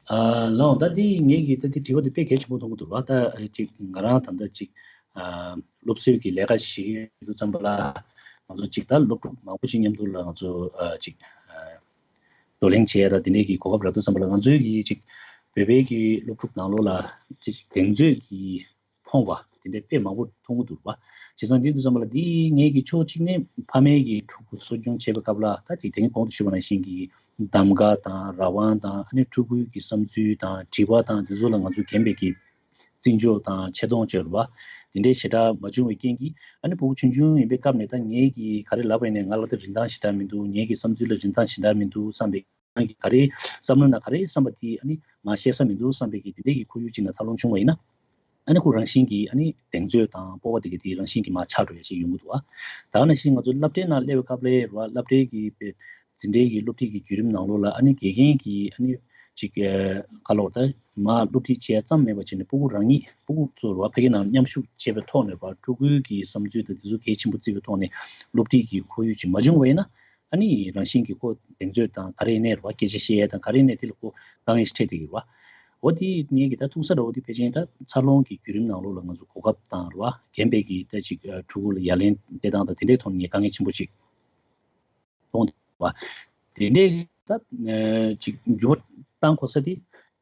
ཨ་ལགས་ད་འདི་ངེད་ཀྱིས་ད་འདི་དྲི་བ་འདི་དཔེ་གལ་ཆེན་པོ་མཐོང་གི་འདུག་བ། ད་ཅིག་ང་རང་ད་ལྟ་ཅིག་ཨ་སློབ་གསོའི་གི་ལས་ཀ་བྱེད་ཀྱི་ཡོད་དུས་ཙམ་པ་ལ་ང་ཚོ་ཅིག་ད་སློབ་ཕྲུག་མང་པོ་ཅིག་མཉམ་དུ་ལ་ང་ཚོ་ཨ་ཅིག་ཨ་བགྲོ་གླེང་བྱེད་ཡ་ད་དེ་འདྲའི་གི་གོ་སྐབས་རག་དུས་ཙམ་པ་ལ་ང་ཚོའི་གི་ཅིག་བོད་པའི་གི་སློབ་ཕྲུག་ནང་ལོགས་ལ་ཅིག་གདེང་ཚོད་ཀྱི་མཐོང་བ་དེ་འདྲའི་དཔེ་མང་པོ་མཐོང་གི་འདུག་བ། བྱས་ཙང་དེ་དུས་ཙམ་པ་ལ་འདི་ངེད་ཀྱི་ཕྱོགས་གཅིག་ནས་ཕ་མའི་གི་ཕྲུ་གུ་གསོ་སྐྱོང་བྱེད་པའི་སྐབས་ལ་ད་ཅིག་དེ་རིང་གོང་དུ་ཞུས་པ་ནང་བཞིན་གྱི་གདམ་ག་དང་རང་དབང་དང་ཨ་ནི་ཕྲུ་གུའི་གི་བསམ་ཚུལ་དང་དྲི་བ་དང་དེ་ཚོ་ལ་ང་ཚོ་རྒན་པའི་གི་བརྩི་འཇོག་དང་ཆེ་མཐོང་བྱེད་རུ་བ་དེ་འདྲའི་ཞེ་དྲག་མ་བྱུང་བའི་རྐྱེན་གྱིས་ཨ་ནི་ཕྲུ་གུ་ཆུང་ཆུང་ཡིན་པའི་སྐབས་ནས་ད་ངེད་ཀྱི་ག་རེ་ལབ་པ་ཡིན་ནའི་ང་ལ་ད་རིན་ཐང་ཞེ་དྲག་མི་འདུག་ངེད་ཀྱི་བསམ་ཚུལ་ལ་རིན་ཐང་ཞེ་དྲག་མི་འདུག་བསམ་པའི་རང་གི་ག་རེ་བསམ་བློ་ན་ག་རེ་བསམ་པ་དེ་ཨ་ནི་མ་བཤད་ས་མི་འདུག་བསམ་པའི་གི་དེ་འདྲའི་གི་ཁོར་ཡུག་ཅིག་ན་འཚར་ལོངས་བྱུང་བ་ཡིན་ན། ཨ་ནི་ཁོ་རང་བཞིན་གྱི་ཨ་ནི་གདེང་ཚོད་དང་སྤོབས་པ་དེ་གི་དེ་རང་བཞིན་གྱི་མ་ཆགས་འགྲོ་ཡ་ཅིག་ཡོང་གི་འདུག་ཨ། ད་ག་ནང་བཞིན་ང་ཚོ་སློབ་གྲྭའི་ནང་སླེབས་པའི་སྐབས་ལ་ར་སློབ་གྲྭའི་གི་དཔེ་འཛིན་གྲྭའི་གི་སློབ་ཁྲིད་ཀྱི་བརྒྱུད་རིམ་ནང་ལོགས་ལ་ཨ་ནི་དགེ་རྒན་གྱིས་ཨ་ནི་ཅིག་ག་ལོར་ད་མ་སློབ་ཁྲིད་བྱས་ཙམ་མེད་པ་བྱས་ནས་ཕྲུ་གུ་རང་ཉིད་ཕྲུ་གུ་ཚོ་ར་ཕ་གི་ནང་མཉམ་ཞུགས་བྱས་པའི་ཐོག་ནས་ར་ཕྲུ་གུའི་གི་བསམ་ཚུལ་དང་དེ་ཚོ་གལ་ཆེན་པོ་བརྩི་བའི་ཐོག་ནས་སློབ་ཁྲིད་ཀྱི་ཁོར་ཡུག་ཅིག་མ་བྱུང་བ་ཡིན་ན། ཨ་ནི་རང་བཞིན་གྱིས་ཁོ་གདེང་ཚོད་དང་ག་རེ་ཡིན་ནའི་རེད་བ། སྐད་ཆ་བཤད་ཡས་དང་ག་རེ་ཡིན་ནའི་དེ་ལ་ཁོ་དཀའ་ངལ་ཞིག་འཕྲད་བསྡད་ཀྱི་རེད་བ། འོ་དེ་ངེད་ཀྱི་ད་ཐུག་ས་འདྲ་བོ་དེ་ཕལ་ཆེར་ད་འཚར་ལོངས་ཀྱི་བརྒྱུད་རིམ་ནང་ལོགས་ལ་ང་ཚོ་གོ་སྐབས་དང་རེད་བ། རྒན་པའི་གི་ད་ཅིག་ཕྲུ་གུ་ལ་ཡ་ལན་སྤྲད་སྟངས་དང་དེ་འདྲའི་ཐོག་ནས་ངས་དཀའ་ངལ་ཆེན་པོ་ཅིག་མཐོང་བསྡད་རེད་བ། དེ་འདྲའི་ད་ཅིག་འགྱུར་བ་བཏང་དགོས་ས་དེ།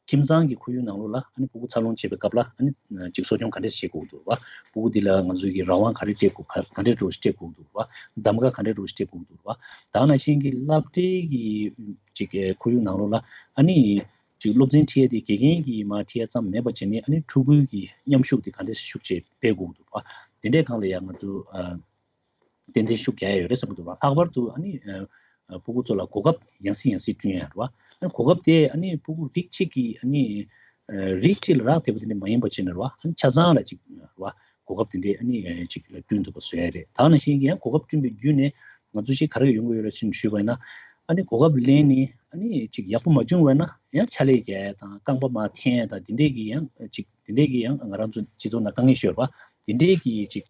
ཁྱིམ་ཚང་གི་ཁོར་ཡུག་ནང་ལོགས་ལ་ཨ་ནི་ཕྲུ་གུ་འཚར་ལོངས་བྱེད་པའི་སྐབས་ལ་ཨ་ནི་ཅིག་གསོ་སྐྱོང་ག་འདྲས་བྱེད་དགོས་འདུག་བ། ཕྲུ་གུ་འདི་ལ་ང་ཚོའི་གི་རང་དབང་ག་རེ་སྤྲད་དགོས་ག་ག་འདྲས་འདྲ་བོ་ཞིག་སྤྲད་དགོས་འདུག་བ། གདམ་ག་ག་འདྲས་འདྲ་བོ་ཞིག་སྤྲད་དགོས་འདུག་བ། ད་ག་ནང་བཞིན་གྱི་སློབ་གྲྭའི་གི་ཅིག་ཁོར་ཡུག་ནང་ལོགས་ལ་ཨ་ནི་ཅིག་སློབ་ཚན་ཁྲིད་ཡ་དེ་དགེ་རྒན་གྱིས་མར་ཁྲིད་ཡ་ཙམ་མེད་པ་བྱས་ནས་ཨ་ནི་ཕྲུ་གུའི་གི་མཉམ་ཞུགས་དེ་ག་འདྲས་ཤུགས་ཆེ་སྤེལ་དགོས་འདུག་བ། དེ་འདྲའི་སྒང་ལ་ཡང་ང་ཚོ་ཨ། ཏན་ཏན་ཤུགས་རྒྱག་ཡ་ཡོད་རེད་བསམ་གྱི་འདུག་བ། ལྷག་པར་དུ་ཨ་ནི་ཨ་ཨ་ཕྲུ་གུ་ཚོ་ལ་གོ་སྐབས་ཡང་སེ་ཡང་སེ་བསྐྲུན་ཡ་རེད་བ། ཨ་ནི་གོ་སྐབས་དེ་ཨ་ནི་ཕྲུ་གུ་རིགས་གཅིག་གི་ཨ་ནི་ཨ་རིགས་གཅིག་ལ་རག་བསྡད་པ་དེ་འདྲ་མ་ཡིན་པ་བྱས་ནས་རེད་བ། ཨ་ནི་ཆ་ཚང་ལ་ཅིག་རེད་བ། གོ་སྐབས་དེ་འདྲའི་ཨ་ནི་ཨ་ཅིག་བསྐྲུན་ཐུབ་པ་བཟོ་ཡ་རེད། ད་ག་ནང་བཞིན་གྱི་ཡང་གོ་སྐབས་བསྐྲུན་པའི་བརྒྱུད་ནས་ང་ཚོ་ཅིག་ག་རེ་ཡོང་གི་ཡོད་རེད་ཟེར་ནས་ཞུས་པ་ཡིན་ན། ཨ་ནི་གོ་སྐབས་ལེན་ནས་ཨ་ནི་ཅིག་ཡག་པོ་མ་བྱུང་བ་ཡིན་ན་ཡང་ཕྱག་ལས་རྒྱག་ཡ་དང་རྐང་པ་མར་འཐེན་ཡ་དང་དེ་འདྲའི་གི་ཡང་ཅིག་དེ་འདྲའི་གི་ཡང་ང་རང་ཚོ་སྤྱི་ཚོགས་ནང་དཀའ་ངལ་ཤོར་བ་དེ་འདྲའི་གི་ཅིག་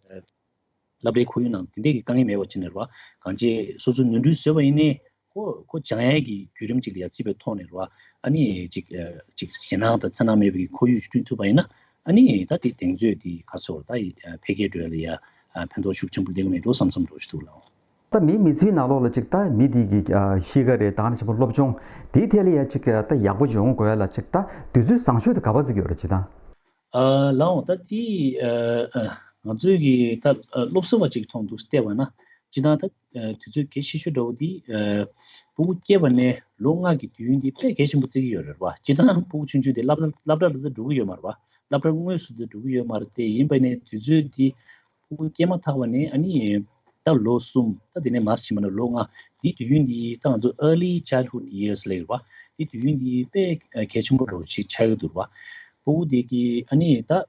སློབ་གྲྭའི་ཁོར་ཡུག་ནང་དེ་འདྲའི་གི་དཀའ་ངལ་མེད་པ་བྱས་ནས་རེད་བ། གང་ཅི་སོ་སོ་ནོར་འཁྲུལ་བཟོས་པ་ཡིན་ནའི་ཁོ་ཁོ་སྦྱང་ཡས་ཀྱི་བརྒྱུད་རིམ་ཅིག་ལ་ཡ་བརྩིས་པའི་ཐོག་ནས་རེད་བ། ཨ་ནི་ཅིག་ཨ་ཅིག་ཞེད་སྣང་དང་འཚེར་སྣང་མེད་པའི་ཁོར་ཡུག་ཅིག་བསྐྲུན་ཐུབ་པ་ཡིན་ན་ཨ་ནི་ད་དེ་གདེང་ཚོད་དེ་ག་ཚོད་ད་ཡི་འཕེལ་རྒྱས་འགྲོ་ཡ་ལ་ཡ་ཕན་ཐོགས་ཤུགས་ཆེན་པོ་སླེབས་ཀྱི་མེད་འགྲོ་བསམ་བསམ་འགྲོ་ཞིག་འདུག་ལགས། ད་མིའི་མི་ཚེའི་ནང་ལོགས་ལ་ཅིག་ད་མི་དེ་གི་ཨ་གཤིས་ཀ་རེད། ད་ག་ནང་བཞིན་པ་སློབ་སྦྱོང་དེའི་ཐད་ལ་ཡ་ཅིག་ད་ཡག་པོ་ཅིག་ཡོང་དགོས་ཡ་ལ་ཅིག་ད་དུས་ཚོད་བཟང་ཤོས་དེ་ག་པར་བརྩི་གི་ཡོད་རེད་ཅིག་ད། ཨ་ལགས་འོང་ད་དེ་ཨ་ཨ་ང་ཚོའི་གི་ད་ཨ་སློབ་གསོ་བ་ཅིག་ཐོག་ཏུ་བལྟས་པ་ན་སྤྱིར་བཏང་ད་ཨ་དུས་ཚོད་གལ་ཆེ་ཤོས་འདྲ་བོ་དེ་ཨ་ཕྲུ་གུ་སྐྱེས་པ་ནས་ལོ་ལྔ་གི་དུས་ཡུན་དེ་དཔེ་གལ་ཆེན་པོ་བརྩི་གི་ཡོད་རེད་བ། སྤྱིར་བཏང་ཕྲུ་གུ་ཆུང་ཆུང་དེ་སློབ་གྲྭ་སློབ་གྲྭ་ལ་ད་འགྲོ་གི་ཡོད་མ་རེད་བ། སློབ་གྲྭ་དངོས་སུ་ད་འགྲོ་གི་ཡོད་མ་རེད། དེ་ཡིན་པ་ནས་དུས་ཚོད་དེ་ཕྲུ་གུ་སྐྱེས་མ་ཐག་པ་ནས་ཨ་ནི་ད་ལོ་གསུམ་ད་དེ་ནས་མར་ཕྱིན་པ་ན་ལོ་ལྔ་དེའི་དུས་ཡུན་དེ་ད་ང་ཚོ་early childhood years ལབ་ཡོད་རེད་བ། དེའི་དུས་ཡུན་དེ་དཔེ་གལ་ཆེན་པོ་འདྲ་བོ་ཞིག་ཆགས་ཀྱི་འདུག་རེད་བ། ཕྲུ་གུ་དེ་གི་ཨ་ནི་ད།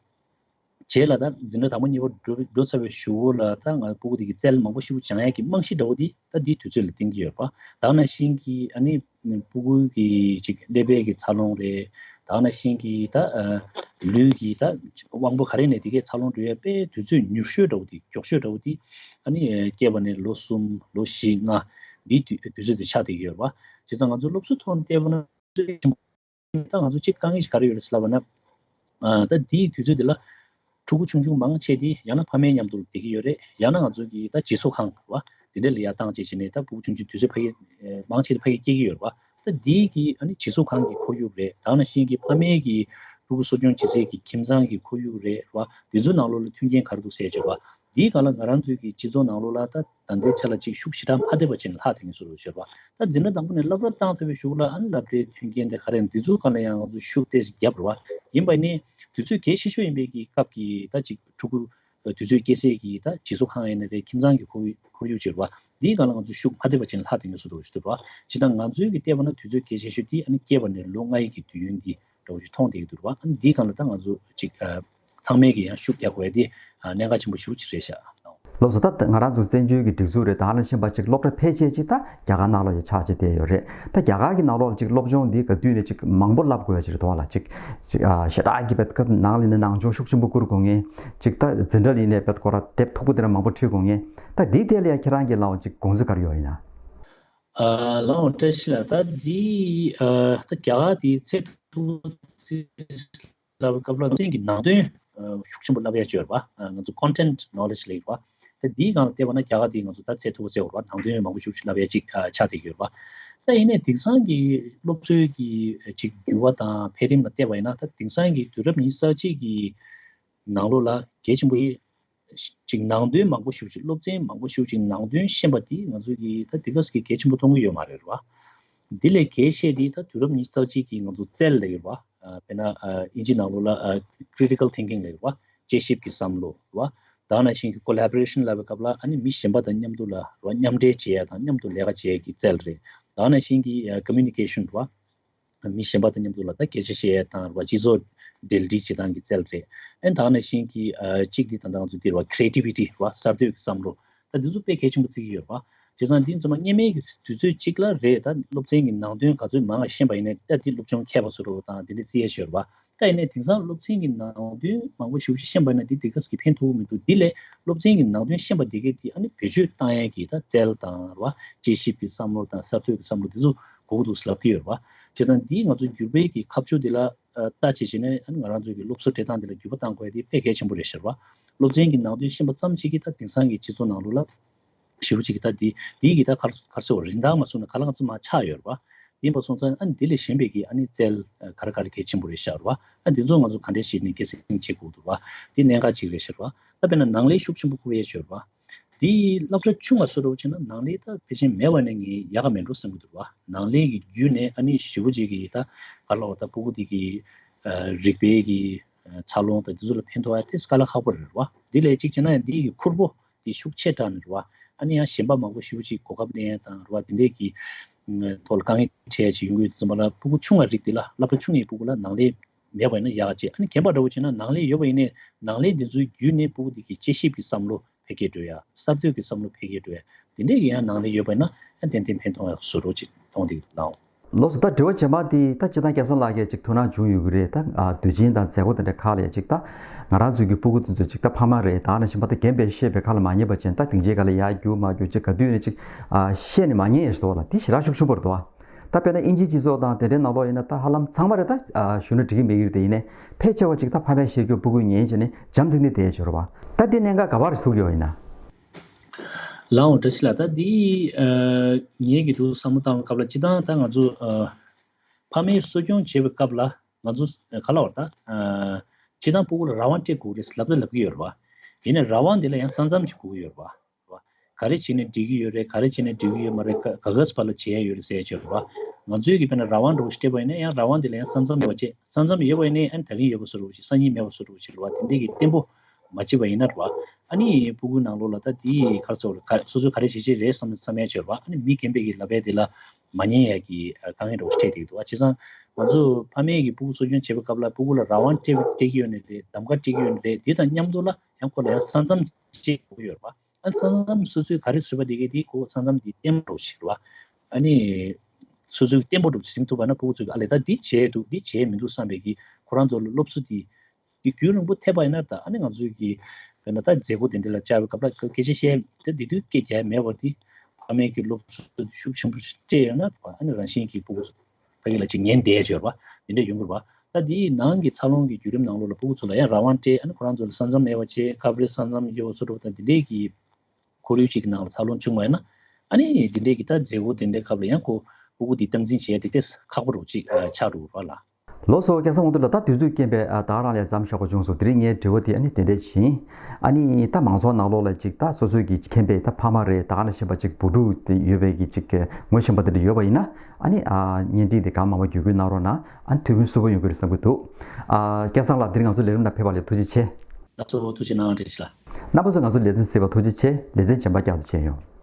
རྗེས་ལ་ད་འཛིན་གྲྭ་དང་པོ་གཉིས་པ་འགྲོ་འགྲོ་ཚར་བའི་གཞུག་གུ་ལ་ད་ང་ཕྲུ་གུ་དེ་གི་རྩལ་མང་པོ་ཞིག་སྦྱང་ཡས་ཀྱི་རྨང་གཞི་འདྲ་བོ་དེ་ད་འདིའི་དུས་ཚོད་ལ་བརྟེན་གྱི་ཡོད་པ། ད་ག་ནང་བཞིན་གྱི་ཨ་ནི་ཕྲུ་གུ་གི་ཅིག་ཀླད་པའི་གི་འཚར་ལོངས་རེད། ད་ག་ནང་བཞིན་གྱི་ད་ཨ་ལུས་ཀྱི་ད་དབང་པོ་ག་རེ་ནས་དེ་གའི་འཚར་ལོངས་འགྲོ་ཡས་དཔེ་དུས་ཚོད་མྱུར་ཤོས་འདྲ་བོ་དེ་མགྱོགས་ཤོས་འདྲ་བོ་དེ་ཨ་ནི་སྐྱེས་པ་ནས་ལོ་གསུམ་ལོ་བཞི་ལྔ་འདིའི་དུས་དུས་ཚོད་དེ་ཆགས་བསྡད་ཀྱི་ཡོད་པ། བྱས་ཙང་ང་ཚོ་སློབ་གསོ་ཐོག་ནས་བལྟས་པ་ན། ད་ང་ཚོ་གཅིག་དཀའ་ངལ་ཞིག་ག་རེ་ཡོད་རེད་ཟེར་ལབ་པ་ན། ཨ་ད་འདིའི་དུས་ཚོད་འདི་ལ་ཕྲུ་གུ་ཆུང་ཆུང་མང་ཆེ་དེ་ཡང་ན་ཕ་མའི་མཉམ་དུ་བསྡད་ཀྱི་ཡོད་རེད། ཡང་ན་ང་ཚོ་གི་ད་བྱིས་གསོ་ཁང་རེད་བ། དེ་འདྲ་ལ་ཡར་བཏང་བྱས་བྱས་ནས་ད་ཕྲུ་གུ་ཆུང་ཆུང་དུས་ཚོད་ཕ་གི་ཨེ་མང་ཆེ་དེ་ཕ་གི་སྐྱེལ་གྱི་ཡོད་རེད་བ། ད་འདིའི་གི་ཨ་ནི་བྱིས་གསོ་ཁང་གི་ཁོར་ཡུག་རེད། ད་ག་ནང་བཞིན་གྱི་ཕ་མའི་གི་ཕྲུ་གུ་གསོ་སྐྱོང་བྱེད་སའི་གི་ཁྱིམ་ཚང་གི་ཁོར་ཡུག་རེད་བ། དེ་ཚོའི་ནང་ལོགས་ལ་མཐུན་རྐྱེན་ག་རེ་འདུག་ཟེར་བྱས་བ། འདིའི་སྒང་ལ་ང་རང་ཚོའི་གི་སྤྱི་ཚོགས་ནང་ལོགས་ལ་ད་ད་ལྟའི་ཆ་ལ་ཅིག་ཤུགས་ཞེ་དྲག་མ་ཐེབས་པ་བྱས་ནས་ལྷག་ཐེབས་ངེས་སུ་རུ་ཤོར་བ། ད་འཛིན་གྲྭ་དང་པོ་ནས་སློབ་གྲྭ་བཏང་ཚར་བའི་གཞུག་ལ་ཨ་ནི་སློབ་གྲྭའི་མཐུན་རྐྱེན་དེ་ག་རེ་འདི་ཚོའི་སྒང་ལ་ཡང་ང་ཚོ་ཤུགས་ཏོག་ཙམ་བརྒྱབ་རེད་བ། ཡིན་པ་ནི་དུས་ཚོད་གལ་ཆེ་ཤོས་ཡིན་པའི་གི་སྐབས་ཀྱི་ད་ཅིག་ཕྲུ་གུ་དུས་ཚོད་སྐྱེལ་སའི་གི་ད་བྱིས་གསོ་ཁང་ཡིན་ན་རེད། ཁྱིམ་ཚང་གི་ཁོར་ཁོར་ཡུག་ཅིག་རེད་བ། འདིའི་སྒང་ལ་ང་ཚོ་ཤུགས་མ་ཐེབས་པ་ཅན་ལྷག་བསྡད་ཡོད་བཟོ་འདྲ་ཞིག་འདུག་བ། ཇི་ལྟར་ང་ཚོའི་གི་བལྟས་པ་ན་དུས་ཚོད་གལ་ཆེ་ཤོས་དེ་ཨ་ནི་སྐྱེས་པ་ནས་ལོ་ལྔ་ཡི་གི་དུས་ཡུན་འདི་འདྲ་བོ་ཞིག་མཐོང་བསྡད་ཀྱི་འདུག་བ། ཨ་ནི་འདིའི་སྒང་ལ་ད་ང་ཚོ་ཅིག་ཨ་ཚང་མས་ཀྱི་ཡང་ཤུགས་རྒྱག་དགོས་ཡ་དེ་ཨ་གནད་འགག་ཆེན་པོ་ཞེ་པོ་ཅིག་རེད་ཤག། ལགས་སོ། ད་ང་རང་ཚོ་བཙན་བྱོལ་གྱི་སྒྲིག་འཛུགས་རེད། ད་ནང་བཞིན་པ་ཅིག་སློབ་གྲྭ་ཕལ་ཆེར་ཅིག་ད་རྒྱ་གར་ནང་ལོགས་ལ་ཆགས་བྱས་བསྡད་ཡོད་རེད། ད་རྒྱ་གར་གྱི་ནང་ལོགས་ལ་ཅིག་སློབ་སྦྱོང་འདི་ག་དུས་ནས་ཅིག་མང་པོ་བསླབ་དགོས་ཡ་ཅིག་རེད་དོ་ལ། ཅིག་ཅིག་ཨ་ཞེ་དྲག་གི་བེད་ཀ་ནང་ལ་ནས་ནང་སྦྱོང་ཤུགས་ཆེན་པོ་བསྐུར་དགོས་ངེས། ཅིག་ད་འཛིན་གྲྭ་ལ་ནས་བེད་ཀ་ར་དེབ་མཐུག་པོ་དེ་འདྲ་མང་པོ་ཁྲིད་དགོས་ངེས། ད་འདིའི་ཐད་ལ་ཡ་ཁྱེད་རང་གི་ལའོ་ཅིག་དགོངས་ཚུལ་ག་རེ་ཡོད་ཡིན་ན། ཨ་ལའོ་བཀྲ་ཤིས་ལགས། ད་འདི་ཨ་ད་རྒྱ་གར་འདི་ཚད་མཐོ་པོ་ཅིག་ལབ་སྐབས་ལ་སློབ་ཚན་གྱི་ནང་དོན་ཤུགས་ཆེན་པོ་བསླབ་ཡ་ཅིག་ཡོད་རེད་པ། ང་ཚོ་content knowledge ལབ་ཡོད་རེད་པ། ད་འདིའི་སྒང་ལ་བལྟས་པ་ན་རྒྱ་གར་འདི་ང་ཚོ་ད་ཚད་མཐོ་པོ་ཟེར་བ་རེད་པ། ནང་དོན་མང་པོ་ཤུགས་ཆེ་བསླབ་ཡ་ཅིག་ཆགས་བསྡད་ཡོད་རེད་པ། ད་ཡིན་ནའི་དེང་སང་གི་སློབ་གསོའི་གི་ཅིག་འགྱུར་བ་དང་འཕེལ་རིམ་ལ་བལྟས་པ་ཡིན་ན། ད་དེང་སང་གི་དུས་རབས་ཉི་ཤུ་རྩ་གཅིག་གི་ནང་ལོགས་ལ་གལ་ཆེན་པོ་ཡིན། ཅིག་ནང་དོན་མང་པོ་ཞེ་པོ་ཅིག་སློབ་ཚན་མང་པོ་ཞེ་པོ་ཅིག་ནང་དོན་ཤེས་པ་འདི་ང་ཚོ་གི་ད་འདི་ག་ཟེ་གི་གལ་ཆེན་པོ་མཐོང་གི་ཡོད་མ་རེད་པ། འདི་ལས་གལ་ཆེ་འདི་ད་དུས་རབས་ཉི་ཤུ་རྩ་གཅིག་གི་ང་ཚོ་རྩལ་ལབ་ཡོད་པ། ཨ་དཔེར་ན་ཨ་ཨིན་ཇི་ནང་ལོགས་ལ་ཨ་critical thinking ལབ་ཡོད་པ། དཔྱད་ཞིབ་ཀྱི་བསམ་བློ་རེད་པ། ད་ག་ནང་བཞིན་གྱི་collaboration ལབ་པའི་སྐབས་ལ་ཨ་ནི་མི་གཞན་པ་དང་མཉམ་དུ་ལ་རེད་པ། མཉམ་འབྲེལ་བྱེད་ཡ་དང་མཉམ་དུ་ལས་ཀ་བྱེད་ཡ་གི་རྩལ་རེད། ད་ག་ནང་བཞིན་གྱི་ཨ་communication རེད་པ། མི་གཞན་པ་དང་མཉམ་དུ་ལ་ད་སྐད་ཆ་བཤད་ཡས་དང་རེད་པ། སྤྱི་ཚོགས་འབྲེལ་འདྲིས་བྱེད་སྟངས་ཀྱི་རྩལ་རེད། ཨ་ནི་ད་ག་ནང་བཞིན་གྱི་ཨ་གཅིག་འདི་ད་ལྟ་ང་ཚོ་འདི་རེད་པ། creativity རེད་པ། གསར་གཏོད་ཀྱི་བསམ་བློ། ད་འདི་ཚོ་དཔེ་གལ་ཆེན་པོ་བརྩི་གི་ཡོད་རེད་པ། བྱས་ཙང་འདི་ཚང་མ་སྔོན་མའི་གི་དུས་ཚོད་གཅིག་ལ་རེད། ད་སློབ་ཚན་གྱི་ནང་དོན་ག་ཚོད་མང་བ་ཤེས་པ་ཡིན་ནའི་ད་འདི་སློབ་སྦྱོང་མཁས་པ་བཟོ་འདྲ་བོ་དང་འདི་འདྲ་བརྩི་ཡས་ཡོད་རེད་པ། ད་ཡིན་ནའི་དེང་སང་སློབ་ཚན་གྱི་ནང་དོན་མང་པོ་ཞེ་པོ་ཅིག་ཤེས་པ་ཡིན་ན་འདི་འདི་ག་ཟེ་གི་ཕན་ཐོགས་ཀྱི་མི་འདུག། འདི་ལས་སློབ་ཚན་གྱི་ནང་དོན་ཤེས་པ་འདི་གས་འདི་ཨ་ནི་བེད་སྤྱོད་བཏང་ཡས་ཀྱི་ད་རྩལ་དང་རེད་པ། དཔྱད་ཞིབ་ཀྱི་བསམ་བློ་དང་གསར་གཏོད་ཀྱི་བསམ་བློ་འདི་ཚོ་དགོས་ཀྱི་འདུག་ཟེར་ལབ་ཀྱི་ཡོད་རེད་པ། བྱས་ཙང་འདིས་ང་ཚོ་འགྱུར་བའི་གི་ཁ་ཕྱོགས་འདི་ལ་ལྟ་བྱས་བྱས་ནས་ཨ་ནི་ང་རང་ཚོའི་གི་སློབ་གསོ་སྤྲད་སྟངས་འདི་ལ་འགྱུར་བ་གཏང་དགོས་ཡ་དེ་དཔེ་གལ་ཆེན་པོ་རེད་ཤག་རེད་པ། སློབ་ཚན་གྱི་ནང་དོན་ཤེས་པ་ཙམ་ཞིག་གིས་ད་དེང་སང་གི་སྤྱི་ཚོགས་ནང་ལོགས་ལ་ཞེ་པོ་ཅིག་གི་ད་འདི་འདི་གི་ད་ག་རེ་ག་རེ་ཟེར་བ། རིན་ཐང་མ་སོང་ན་ག་ལ་ག་ཚོད་མར་ཆག་ཡོད་རེད་པ། ཡིན་པ་སོང་ཙང་ཨ་ནི་འདི་ལས་གཞན་པའི་གི་ཨ་ནི་རྩལ་ཨ་ག་རེ་ག་རེ་གལ་ཆེན་པོ་རེད་ཤག་རེད་པ། ཨ་འདི་ཚོ་ང་ཚོ་ག་འདྲས་བྱས་ནས་སྐྱེད་སྲིང་བྱེད་དགོས་འདུག་པ། འདི་གནད་འགག་ཅིག་རེད་ཤག་རེད་པ། ད་དཔེར་ན་ནང་ལས་ཤུགས་ཆེན་པོ་བསྐུར་ཡས་ཡོད་རེད་པ། འདི་སློབ་གྲྭ་ཆུང་བ་བཟོ་འདྲ་བོ་བྱས་ན་ནང་ལས་ད་ཕལ་ཆེར་མེད་པ་ནས་ངས་ཡག་ག་མེད་འགྲོ་བསམ་གྱི་འདུག་པ། ནང་ལས་ཀྱི་བརྒྱུད་ནས་ཨ་ནི་ཞེ་པོ་ཅིག་གི་ད་ག་ལ་བ་ད་ཕྲུ་གུ་འདི་གི་ཨ་རིག་པའི་གི་ཨ་འཚར་ལོངས་དང་འདི་ཚོ་ལ་ཕན་ཐོགས་ཡ་དེ་དཀའ་ལས་ཁག་པོ་རེད་པ། འདི་ལས་གཅིག་བྱས་ན་ཡང་འདི་གི་ཁུར་པོ་དེ་ཤུགས་ཆེ་དྲགས་ནས་རེད་པ། ཨ་ནི་ཡང་གཞན་པ་མང་པོ་ཞེ་པོ་ཅིག་གོ་སྐབས་ལེན་ཡ་དང་རེད་པ། དེ་འདྲས་ཀྱི་ཐོག་ལ་དཀའ་ངལ་འཕྲད་ཡ་ཅིག་ཡོང་གི་ཡོད་དུས་ཙམ་པ་ལ་ཕྲུ་གུ་ཆུང་བ་རིགས་དེ་ལ་སློབ་གྲྭ་ཆུང་བའི་ཕྲུ་གུ་ལ་ནང་ལས་མེད་པ་ཡིན་ན་ཡག་ཅིག། ཨ་ནི་རྒན་པ་འདྲ་བོ་བྱས་ན་ནང་ལས་ཡོད་པ་ཡིན་ནའི་ནང་ལས་འདི་ཚོའི་བརྒྱུད་ནས་ཕྲུ་གུ་འདི་གི་དཔྱད་ཞིབ་ཀྱི་བསམ་བློ་འཕེལ་རྒྱས་འགྲོ་ཡ། གསར་གཏོད་ཀྱི་བསམ་བློ་འཕེལ་རྒྱས་འགྲོ་ཡ། དེ་འདྲས་ཀྱི་ཡང་ནང་ལས་ཡོད་པ་ཡིན་ན་ཡང་ཏན་ཏན་ཕན་ཐོགས་ཡ་བཟོ་འདྲ་ཅིག་མཐོང་བསྡད་ཀྱི་འདུག་ལགས། ལགས་སོ། ད་དྲི་བ་རྗེས་མ་དེ་ད་སྤྱིར་བཏང་སྐལ་བཟང་ལགས་ཀྱིས་ཅིག་ཐུགས་སྣང་བྱུང་ཡོད་ཀྱི་རེད། ད་ཨ་དུས་ཆེན་དང་མཛད་སྒོ་དེ་འདྲ་ཁག་ལ་ཡ་ཅིག་ད་ང་རང་ཚོའི་གི་ཕྲུ་གུ་དེ་ཚོ་ཅིག་ད་ཕ་མ་རེད། ད་ནང་བཞིན་པ་ད་རྒན་པས་བཤད་པའི་ཁ་ལ་མ་ཉན་པ་ཅན་ད་སྡིངས་ཆའི་སྒང་ལ་ཡར་རྒྱུག་མར་རྒྱུག་ཅིག་ག་དུས་ནས་ཅིག་ཨ་བཤད་ནས་མ་ཉན་ཡ་ཞིག་འདུག་ལ། དེ་ཞེ་དྲག་ཤུགས་ཆེན་པོ་རེད་འདུག་ཨ། ད་དཔེར་ན་དབྱིན་ཇིའི་སྤྱི་ཚོགས་དང་དེ་འདྲའི་ནང་ལོགས་ཡིན་ན་ད་ཧ་ལམ་ཚང་མ་རེད། ད་ཨ་ཞུ་ན་འགྲིག་གི་མེད་ཀྱི་རེད། དེ་ཡིན་ནའི་ཕལ་ཆེ་བ་ཅིག་ད་ཕ་མས་བཤད་རྒྱུ་ཕྲུ་གུས་ཉན་བྱས་ནས་འཇམ་ཐིང་ཐིང་བསྡད་ཡ་ཅིག་ཡོད་རེད་པ། ད་དེ་གནད་འགག་ག་པར་ཐུག་ཡོད་ཡིན་ན། ལགས་འོང་བཀྲ་ཤིས་ལགས། ད་འདི་ཨ་ངེད་ཀྱི་འདུག་བསམ་བློ་བཏང་བའི་སྐབས་ལ་སྤྱིར་བཏང་ད་ང་ཚོ་ཨ་ཕ་མས་གསོ་སྐྱོང་བྱེད་པའི་སྐབས་ལ་ང་ཚོ་ག་ལ་བར་ད་ཨ་སྤྱིར་བཏང་ཕྲུ་གུ་ལ་རང་དབང་སྤྲད་དགོས་རེད་ལབ་ད་ལབ་ཀྱི་ཡོད་རེད་པ། ཡིན་ནའི་རང་དབང་འདི་ལ་ཡང་ས་མཚམས་ཅིག་དགོས་ཀྱི་ཡོད་རེད་པ། ག་རེ་བྱས་ནས་འགྲིག་གི་ཡོད་རེད། ག་རེ་བྱས་ནས་འགྲིག་གི་ཡོད་མ་རེད། ག་ག་ག་ས་བར་ལ་བྱེད་ཡ་ཡོད་རེད་ཟེར་ཡ་ཅིག་ཡོད་རེད་པ། ང་ཚོས་ཀྱི་དཔེར་ན་རང་དབང་འདྲ་བོ་ཞིག་སྤྲད་པ་ཡིན་ན་ཡང་རང་དབང་དེ་ལ་ཡང་ས་མཚམས་ཡོད་པ་བྱས། ས་མཚམས་ཡོད་པ་ཡིན་ན་ཡང་ད་རིང་ཡོད་པ་བཟོ་འདྲ་བོ་ཞིག་སང་ཉིན་མེད་པ་བཟོ་འདྲ་བོ་ཞིག་རེད་པ། དེ་འདྲས་ཀྱི་བརྟན་པོ་མ་བྱས་པ་ཡིན་ན་རེད་པ། ཨ་ནི་ཕྲུ་གུའི་ནང་ལོགས་ལ་ད་དེ་ག་རེ་ཟེར་དགོས་རེད། ག་སོ་སོས་ག་རེ་བྱེད་ཀྱི་རེད་བསམ་བསམ་ཡ་ཅིག་ཡོད་རེད་པ། ཨ་ནི་མི་རྒན་པའི་གི་ལབ་ཡ་དེ་ལ་མ་ཉན་ཡ་གི་དཀའ་ངལ་འདྲ་བོ་ཞིག་འཕྲད་བསྡད་ཀྱི་འདུག་པ། བྱས་ཙང་ང་ཚོ་ཕ་མས་ཀྱི་ཕྲུ་གུ་གསོ་སྐྱོང་བྱེད་པའི་སྐབས་ལ་ཕྲུ་གུ་ལ་རང་དབང་སྤྲད་སྤྲད་ཀྱི་ཡོད་ནའི་རེད། གདམ་ག་སྤྲད་ཀྱི་ཡོད་ནའི་རེད། དེ་དང་མཉམ་དུ་ལ་ཡང་ཁོ་ལ་ཡང་ས་མཚམས་ཅིག་དགོས་ཡོད་རེད་པ། ཨ་ས་མཚམས་སོ་སོས་ག་རེ་བཟོས་པ་དེ་གའི་དེ་ཁོ་ས་མཚམས་དེ་བརྟན་པོ་འདྲ་བོ་ཞིག་རེད་པ། ཨ་ནི་སོ་སོའི་བརྟན་པོ་འདྲ་བོ་ཞིག་ཟིན་ཐུབ་པ་ན་ཕྲུ་གུ་ཚོས་ཨ་ལས་ད་འདི་བྱས་འདུག་འདི་བྱས་མི་འདུག་བསམ་པའི་གི་ཁོ་རང་ཚོ་ལ་སློབ་གསོ་དེ་གི་རྒྱུན་རིང་པོ་ཐེབས་པ་ཡིན་ན་ད་ཨ་ནི་ང་ཚོའི་གི་དཔེར་ན་ད་མཛད་སྒོ་དེ་འདྲ་ལ་བཅར་བའི་སྐབས་ལ་སྐད་ཆ་བཤད་ད་དེ་དུས་སྐད་རྒྱག་ཡ་མེད་པ་དེ་ཕ་མས་ཀྱི་སློབ་གསོ་ཤུགས་ཆེན་པོ་སྤྲད་ཡོད་ན་ཨ་ནི་རང་བཞིན་གྱིས་ཕྲུ་གུ་ཕ་གི་ལ་ཅིག་ཉན་བསྡད་ཡ་ཅིག་ཡོད་རེད་པ། དེ་འདྲ་ཡོང་གི་རེད་པ། ད་དེའི་ནང་གི་འཚར་ལོངས་ཀྱི་བརྒྱུད་རིམ་ནང་ལོགས་ལ་ཕྲུ་གུ་ཚོ་ལ་ཡང་རང་དབང་སྤྲད། ཨ་ནི་ཁོ་རང་ཚོ་ལ་ས་མཚམས་མེད་པ་བྱས། ཁ་པར་ས་མཚམས་ཡོད་པ་བཟོ་འདྲ་བོ་དང་དེ་འདྲས་ཀྱི་ཁོར་ཡུག་ཅིག་གི་ནང་ལ་འཚར་ལོངས་བྱུང་བ་ཡིན་ན་ཨ་ནི་དེ་འདྲས་ཀྱི་ད་མཛད་སྒོ་དེ་འདྲའི་སྐབས་ལ་ཡང་ཁོ་ཕྲུ་གུ་དེ་སྟངས་འཛིན་བྱེད་ཡ་དེ་ཏོག་ཙམ་ཁག་པོ་འདྲ་བོ་ཅིག་ཆགས་འགྲོ་གི་རེད་པ་ལགས། ལགས་སོ། སྐལ་བཟང་དབང་འདུས་ལགས། ད་དུས་ཚོད་རྐྱེན་པས་ད་ག་རང་ལ་མཚམས་བཞག་དགོས་བྱུང་སོང་། དེ་རིང་ངའི་དྲི་བ་དེ་ཨ་ནི་དེ་འདྲས་ཡིན། ཨ་ནི་ད་མང་ཚོགས་ནང་ལོགས་ལ་ཅིག་ད་སོ་སོའི་གི་མཁྱེན་པའི་ད་ཕ་མ་རེད། ད་ག་ནང་བཞིན་པ་ཅིག་བུ་ཕྲུག་དེ་ཡོད་པའི་གི་ཅིག་ངོ་ཤེས་པ་དེ་འདྲ་ཡོད་པ་ཡིན་ན་ཨ་ནི་ཨ་བརྙན་འཕྲིན་དེ་གང་མང་མང་བརྒྱུད་སྐུལ་གནང་རོགས་གནང་། ཨ་ནི་ཐུགས་ཕན་གསོས་པོ་ཡོང་གི་རེད་བསམ་གྱི་འདུག། ཨ་སྐལ་བཟང་ལགས། དེ་རིང་ང་ཚོ་ལས་རིམ་ནང་ཕེབས་པ་ལ་ཐུགས་རྗེ་ཆེ། ལགས་སོ། ཐུགས་རྗེ་གནང་། བཀྲ་ཤིས་ལགས། རྣམ་པ་ཚོས་ང་ཚོའི་ལེ་ཚན་གཟིགས་པར་ཐུགས་རྗེ་ཆེ། ལེ་ཚན་གཞན་པ་བསྐྱར་དུ་མཇལ་ཡོང་།